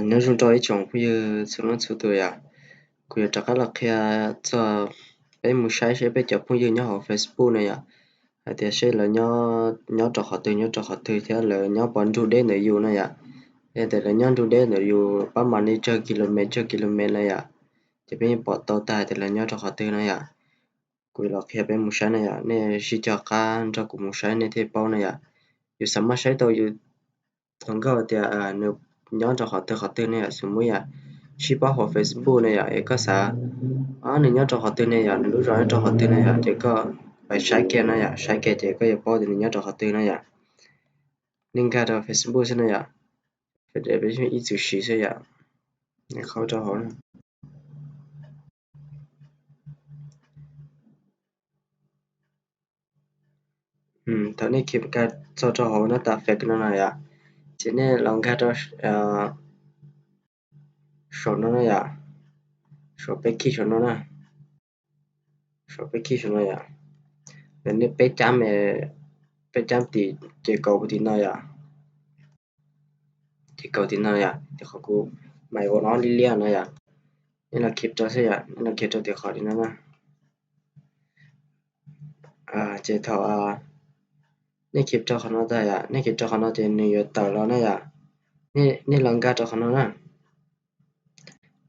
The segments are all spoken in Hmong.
Nyob zoo rau ib tsoom phooj ywg txhua leej txhua tus yom. Kuv yuav rov qab los qhia txog peb mus saib seb peb cov phooj ywg nyob hauv Facebook na yom, hais tias seb lawv nyob rau qhov twg nyob rau qhov twg thiab lawv nyob puas nrug deb ntawm yus na yom. Yog tias lawv nyob nrug deb ntawm yus pab mam li tsawg kilomev tsawg kilomev na yom, ces peb yeej pom tau tag tias lawv nyob rau qhov twg na yom. Kuv los qhia peb mus saib na yom, nej sib cog qab nrog kuv mus saib nej thiaj paub na yom. Yus xav maj saib tau yus qhov nkauj tias nws nyob rau qhov twg qhov twg ne yom, xws muab yam sib paub hauv Facebook ne yom, es koj xav nws nyob rau qhov twg ne yom, nws lub zos nyob rau qhov twg ne yom, ces koj pais saib kiag na yom, saib kiag ces koj yuav paub tias nws nyob rau qhov twg na yom. Nej nkag rau Facebook xwb na yom, ib txwm siv xwb yom, nej qhaub rau hauv. Thaum nej khiv nkag txog rau hauv nab tas fake no na yom, ces nej los nkag rau saum no na yom, saum peb khij saum no na, saum peb khij saum no yom, nej peb cab, peb cab tim ces kaum tim no yom, ces kaum tim no yom, tim qhov kuv mais ua no liab liab no yom, nej los khiv rau xwb yom, nej los khiv rau tim qhov tim no na. Ces thaum nej khiv rau qhov no tag yom, nej khiv rau qhov no ces nws yuav tawm los na yom, nej los nkag rau qhov no na,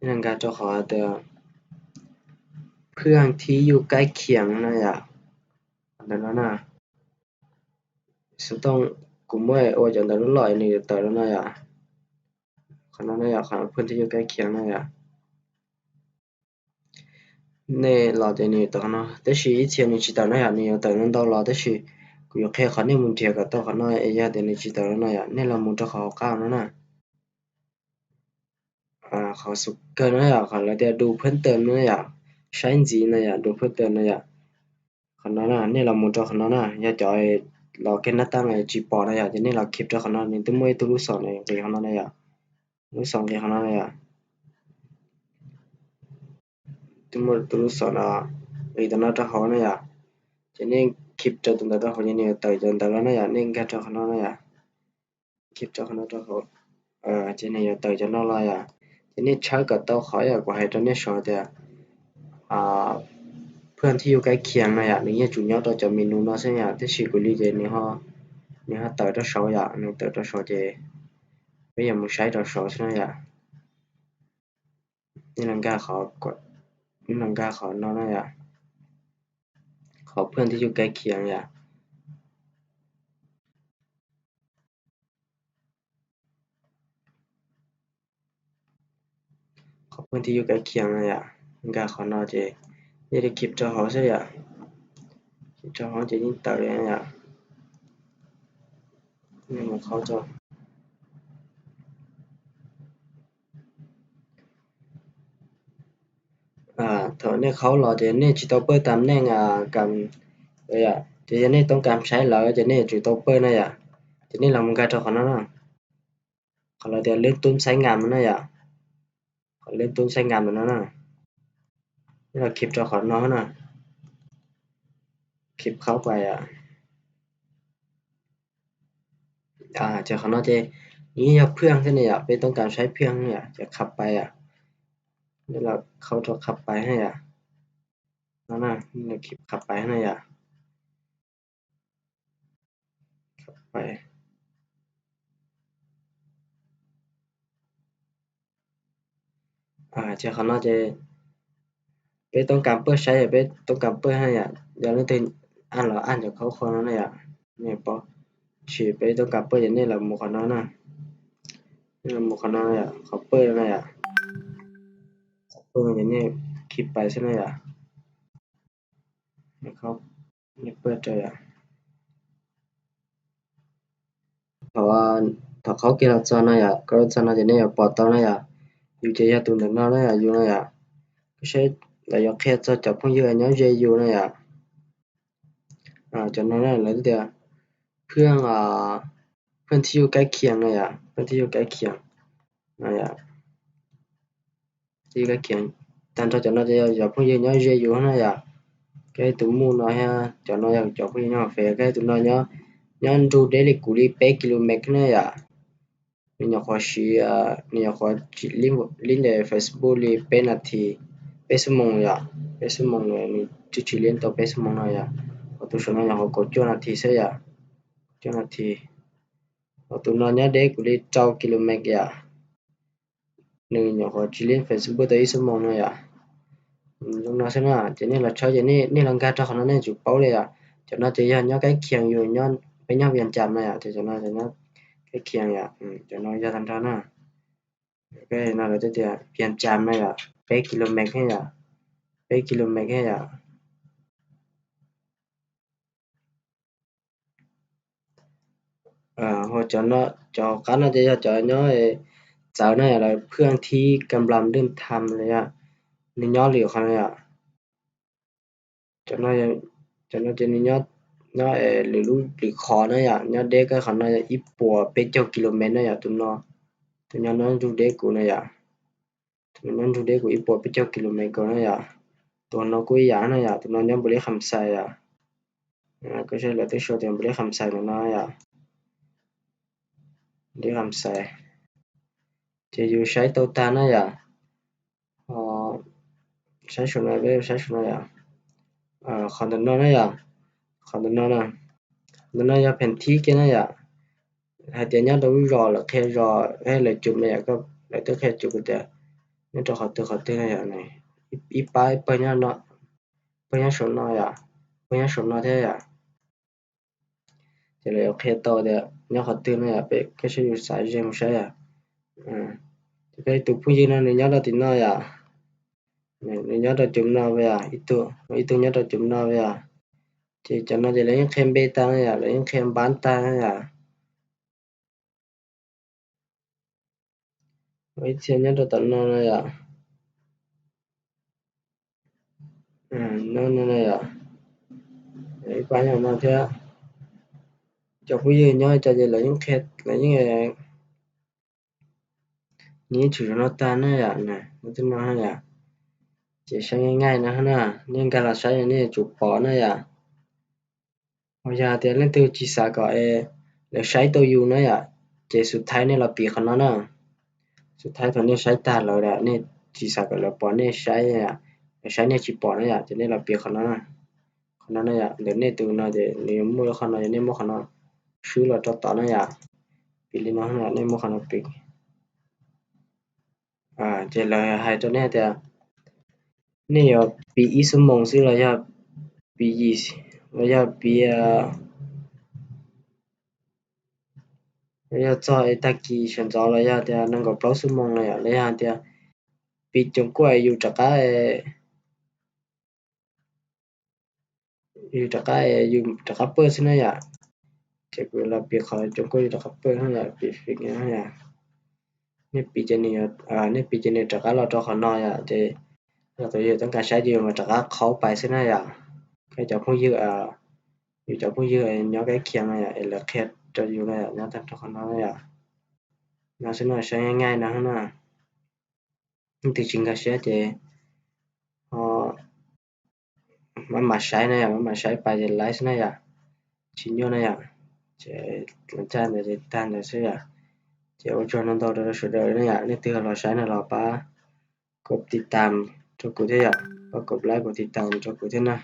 nej los nkag rau qhov tias เพื่อนที่อยู่ใกล้เคียง na yom, ntawm no na. Xov tooj kuv muab ua cov ntawv loj loj nws yuav tawm los no yom, qhov no na yom, qhov เพื่อนที่อยู่ใกล้เคียง na yom. Nej los ces nws yuav tawm qhov no, tab sis ib txhia nws tsis tawm na yom, nws yuav tawm ntau ntau los, tab sis kuv yuav qhia qhov nej mus nrhiav kom tau qhov no es yog tias nws tsis tawm los no yom, nej los mus rau qhov hauv qab no na. Qhov xub kawg no yom, qhov lawv tias ดูเพิ่มเติม no yom, saib ntxiv no yom, ดูเพิ่มเติม no yom. Qhov no na, nej los mus rau qhov no na, yog cov los kiag nab tas tsis pom na yom, ces nej los khiv rau qhov no, nws twb muaj ib tug lub xom nqis qhov no na yom, lub xom nqis qhov no na yom, twb muaj tus lub xom no nqis tus no rau hauv na yom, ces nej khiv rau tus ntawd rau hauv ces nws yuav tawm cov ntawd los na yom, nej nkag rau qhov no na yom, khiv rau qhov no rau hauv, ces nws yuav tawm cov no los yom, ces nej tshawb kom tau qhov yom, kuv hais rau nej saib tias เพื่อนที่อยู่ใกล้เคียง no yom, nws yeej tsuas nyob rau cov menu no xwb yom, tab sis kuv li ces nws ho tawm rau saud yom, nws tawm rau saud ces peb yuav mus saib rau saud xwb na yom. Nej los nkag qhov no na yom, qhov เพื่อนที่อยู่ใกล้เคียง yom. Qhov เพื่อนที่อยู่ใกล้เคียง no yom, nkag qhov no ces nej li khiv rau hauv xwb yom, khiv rau hauv ces yeej tawm li yom. Thaum nej qhaub los ces nej tsis tau pawj tam neej kam, ces yog nej toob kam saib lawv ces nej yuav tsum tau pawj na yom. Ces nej los mus nkag rau qhov no na, qhov lawv tias เลื่อนตู้ใช้งาน no na yom, qhov เลื่อนตู้ใช้งาน no na, nej los khiv rau qhov no na, khiv qhaub pais yom. Ces qhov no ces nws yeej yog เพื่อน xwb ne yom, peb toob kam saib เพื่อน yom, ces qhav pais yom, nej los qhaub rau qhav pais na yom, no na, nej los khiv qhav pais na yom. Ces qhov no ces peb toob kam pawj saib, peb toob kam pawj na yom, yog leej twg ab los ab cov qhaub qhuas no na yom, nej paub. Tab sis peb toob kam pawj ces nej los mus qhov no na, nej los mus qhov no yom, qhov pawj no na yom, qhov pawj no ces nej khiv pais xwb na yom, nej pawj rau yom. Thaum qhaub kiag los txog no yom, qhaub los txog no ces nej yuav pom tau na yom, yus ces yog tus ntawm no na yom, yus no yom. Saib lawv yuav qhia txog cov phooj ywg nyob ze yus na yom. Cov no na lawv tias เพื่อนที่อยู่ใกล้เคียง no yom, เพื่อนที่อยู่ใกล้เคียง no yom. Tag nrho cov no ces yog cov phooj ywg nyob ze yus na yom. Koj tus muj no thiab cov no yog cov phooj ywg nyob hauv fem, koj tus no nyob nrug deb li kuv li peb kilomev na yom. Nws nyuam qhuav siv, nws nyuam qhuav lib ntes Facebook li peb nas this, peb xuab moos yom, peb xuab moos, nws twb tsis lib tau peb xuab moos no yom. Ho tus saum no nyuam qhuav kaum cuaj nas this xwb yom, cuaj nas this. Ho tus no nyob deb kuv li rau kilomev yom, nws nyuam qhuav tsis lib Facebook tau ib xuab moos no yom. Zoo no xwb na, ces nej los tshawb ces nej los nkag rau qhov no nej tsum paub li yom. Cov no ces yog nyob kab khias yus, peb nyob Vias Cas no yom, ces cov no nyob kab khias yom, cov no yog tag nrho na. No lawv tias Vias Cas no yom, peb kilomev thiab yom, peb kilomev thiab yom. Ho cov qab no ces yog cov nyob txawv na yom, lawv phwj thib kas nplas dwj tham los yog nws nyob lwm qhov no yom. Cov no ces nws nyob lwm lub lwm qhov na yom, nyob deb kawg qhov no yog ib puas peb caug kilomev na yom, tus no, tus nyob nyob nrug deb kuv na yom, tus no nyob nrug deb kuv ib puas peb caug kilomev na yom. Tus no kuj ib yam na yom, tus no nyob npum li Kham Xais yom. Koj saib lawv twb sau tias npum li Kham Xais no yom, li Kham Xais. Ces yus saib tau tag na yom. Saib saum no, peb saib saum no yom. Qhov ntawm no na yom, qhov ntawm no, ntawm no yog pheem thib kiag na yom. Hais tias nyob rau lub zos lawv qhia zos, lawv cov na yom, lawv twb qhia cov tias nyob rau qhov twg qhov twg na yom. Ib pab pawg nyob saum no yom, pawg nyob saum no thiab yom. Ces lawv yuav qhia tau tias nyob qhov twg no yom, peb koj saib yus xav ze mus saib yom. Ces peb tus phooj ywg no nws nyob rau tim no yom, nws nyob rau cov no yom, ib tug nyob rau cov no yom. Ces cov no ces lawv yeej qhia npe tag na yom, lawv yeej qhia npab tag na yom. Ib txhia nyob rau tom no no yom, no no yom, ib pab nyob no thiab. Cov phooj ywg nyob cov ces lawv yeej qhia, lawv yeej, nws yeej tshwm saum no tag na yom, no twb no na yom. Ces saib nyaij nyaij no na, nej nkag los saib nej yuav tsum pom na yom. Ho yog tias leej twg tsis xav kom lawv saib tau yus na yom, ces xub thaib nej los piv qhov no na. Xub thaib thaum nej saib tag lawm, nej tsis xav kom lawv pom nej saib, lawv saib nej tsis pom na yom, ces nej los piv qhov no na. Qhov no na yom, ntawm nej tus no ces nws yuav muaj lub qhov no, ces nej muab qhov no swb los rau tod na yom. Piv li no, nej muab qhov no piv. Ces lawv hais rau nej tias nej yuav piv ib xuab moos xwb los yog piv yim, los yog piv, los yog txog es tag kis sawv ntxov los yog tias nees nkaum plaub xuab moos no yom, los yog tias piv coom kuaj yus rov qab, yus rov qab, yus rov qab pawj xwb na yom. Ces kuv los piv qhov coom kuaj yus rov qab pawj na yom, piv fim na yom. Nej piv ces nws, nej piv ces nws rov qab los rau qhov no yom, ces yog tus yus toob kas saib ces yus mas rov qab qhaub pais xwb na yom. Koj cov phooj ywg, yus cov phooj ywg nyob kab khias no yom, es lawv qhia rau yus na yom, nyob tag rau qhov no na yom. No xwb no, saib nyaij nyaij no na. Leej twg tsis nkag siab ces ho maj mam saib na yom, maj mam saib pais ces laib xwb na yom, tsis nyuaj na yom. Ces lawv caj ntawd ces tag ntawd xwb yom. Ces ua tsaug ntau ntau rau sawv daws na yom, leej twg los saib no los pab kov tiv tam rau kuv thiab yom, pab kov like kov tiv tam rau kuv thiab na.